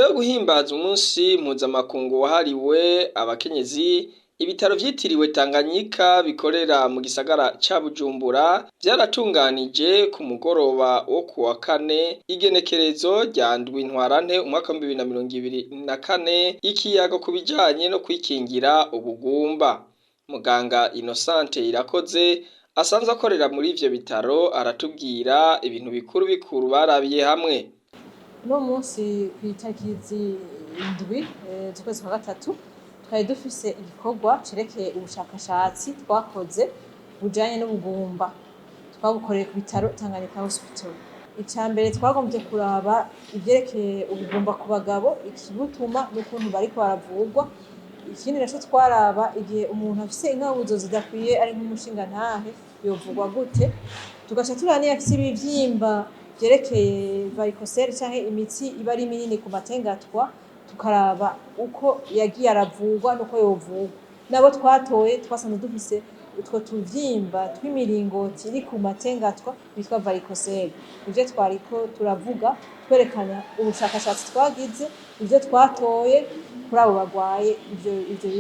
yo guhimbaza umunsi mpuzamakungu wahariwe abakenyezi, ibitaro vyitiriwe Tanganyika bikorera mu gisagara ca Bujumbura vyaratunganije ku mugoroba wo kuwa kane, igenekerezo rya 7 Ntwarante umwaka 2024, ikiyago ku bijanye no kwikingira ubugumba. Muganga Innocente Irakoze asanzwe akorera muri ivyo bitaro aratubwira ibintu bikuru bikuru barabiye hamwe. Uno munsi kw'itariki 7 z'ukwezi kwa gatatu twari dufise igikorwa cerekeye ubushakashatsi twakoze bujanye n'ubugumba. Twabukoreye ku bitaro Tanganyika Hospital. Ica mbere, twagombye kuraba ivyerekeye ubugumba ku bagabo, ikibutuma n'ukuntu bariko baravurwa. Ikindi naco, twaraba igihe umuntu afise inkabuzo zidakwiye ari nk'umushingantahe yovurwa gute. Tugaca turaba niyo afise ibivyimba vyerekeye varicocèle canke imitsi iba ari minini ku matengatwa, tukaraba uko yagiye aravurwa n'uko yovurwa. Nabo twatoye twasanze dufise utwo tuvyimba tw'imiringoti iri ku matengatwa bitwa varicocèle. Ivyo twariko turavuga, twerekana ubushakashatsi twagize, ivyo twatoye kuri abo bagwaye ivyo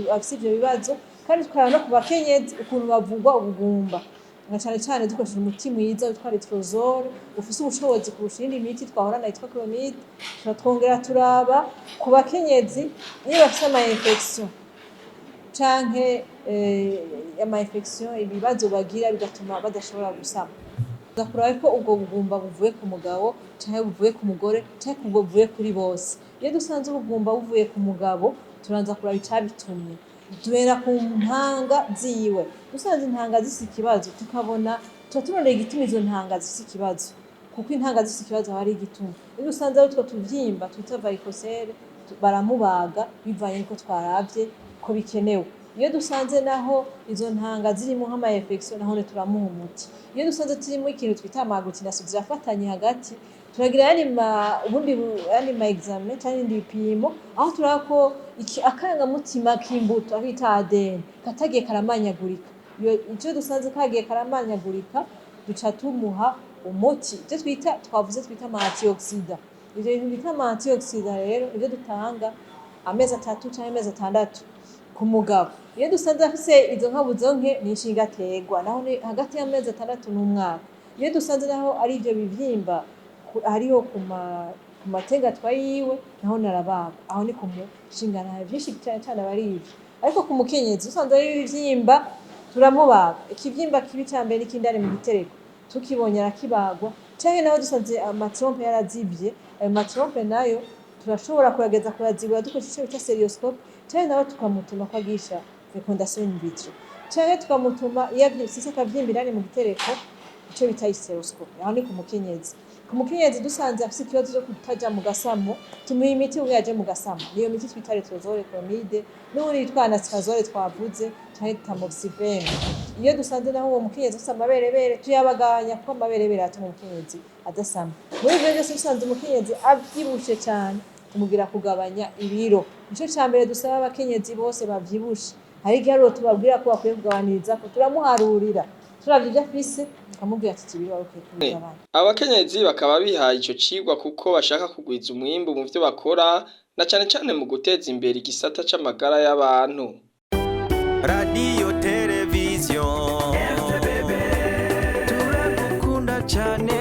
bafise ivyo bibazo, kandi tukaraba no ku bakenyezi ukuntu bavurwa ubugumba, na cane cane dukoresheje umuti mwiza witwa Letrozole, ufise ubushobozi kurusha iyindi miti twahorana yitwa Clomid. Twongera turaba ku bakenyezi iyo bafise ama infection canke ama infection, ibibazo bagira bigatuma badashobora gusama. Tuza kuraba ko ubwo bugumba buvuye ku mugabo canke buvuye ku mugore canke buvuye kuri bose. Iyo dusanze ubugumba buvuye ku mugabo, turanza kuraba icabitumye, duhera ku ntanga ziwe. Dusanze intanga zifise ikibazo, tukabona tuba turondera igituma izo ntanga zifise ikibazo, kuko intanga zifise ikibazo haba hari igituma. Iyo dusanze ari utwo tuvyimba twita varicocèle, baramubaga bivanye nuko twaravye ko bikenewe. Iyo dusanze naho izo ntanga zirimo nk'ama infection, nahone turamuha umuti. Iyo dusanze turimo ikintu twita ama agglutination, zirafatanye hagati, turagira ayandi ma ubundi ayandi ma examen canke ibindi bipimo, aho turaba ko iki akarangamutima k'imbuto, aho bita ADN, katagiye karamanyagurika. Iyo ico dusanze kagiye karamanyagurika, duca tumuha umuti, ivyo twita, twavuze, twita ama antioxydant. Ivyo bintu bita ama antioxydant rero nivyo dutanga amezi 3 canke amezi 6 ku mugabo. Iyo dusanze afise izo nkabuzo nke, ni inshinga aterwa, naho ni hagati y'amezi 6 n'umwaka. Iyo dusanze naho ari ivyo bivyimba hariho ku matengatwa yiwe, naho narabagwa. Aho ni ku mushingantahe, vyinshi cane cane aba ari ivyo. Ariko ku mukenyezi, usanze ari ibivyimba, turamubaga. Ikivyimba kibi ca mbere n'ikindani mu gitereko, tukibonye arakibagwa. Canke naho dusanze ama trompes yarazivye, ayo ma trompes nayo turashobora kuyageza kuyazibura dukoresheje ico bita stéréoscope, canke naho tukamutuma ko agisha fécondation in vitro, canke tukamutuma iyo afise akavyimba indani mu gitereko, ico bita hystéroscopie. Aho ni ku mukenyezi. Ku mukenyezi dusanze afise ikibazo co kutaja mu gasamo, tumuha imiti kugira aje mu gasamo. Niyo miti twita Letrozole, Clomid, n'ubundi yitwa Anastrozole twavuze, canke Tamoxifène. Iyo dusanze naho uwo mukenyezi afise amaberebere, tuyabagabanya, kuko amaberebere atuma umukenyezi adasama. Muri ivyo vyose, dusanze umukenyezi avyibushe cane, tumubwira kugabanya ibiro. Nico ca mbere dusaba abakenyezi bose bavyibushe. Hari igiharuro tubabwira ko bakwiye kugabanyirizako, turamuharurira, turavye ivyo afise, tukamubwira ati ibiro wari ukwiye kubigabanya. Abakenyezi bakaba bihaye ico cigwa kuko bashaka kugwiza umwimbu mu vyo bakora, na cane cane mu guteza imbere igisata c'amagara y'abantu. Radiyo, televiziyo, turagukunda cyane.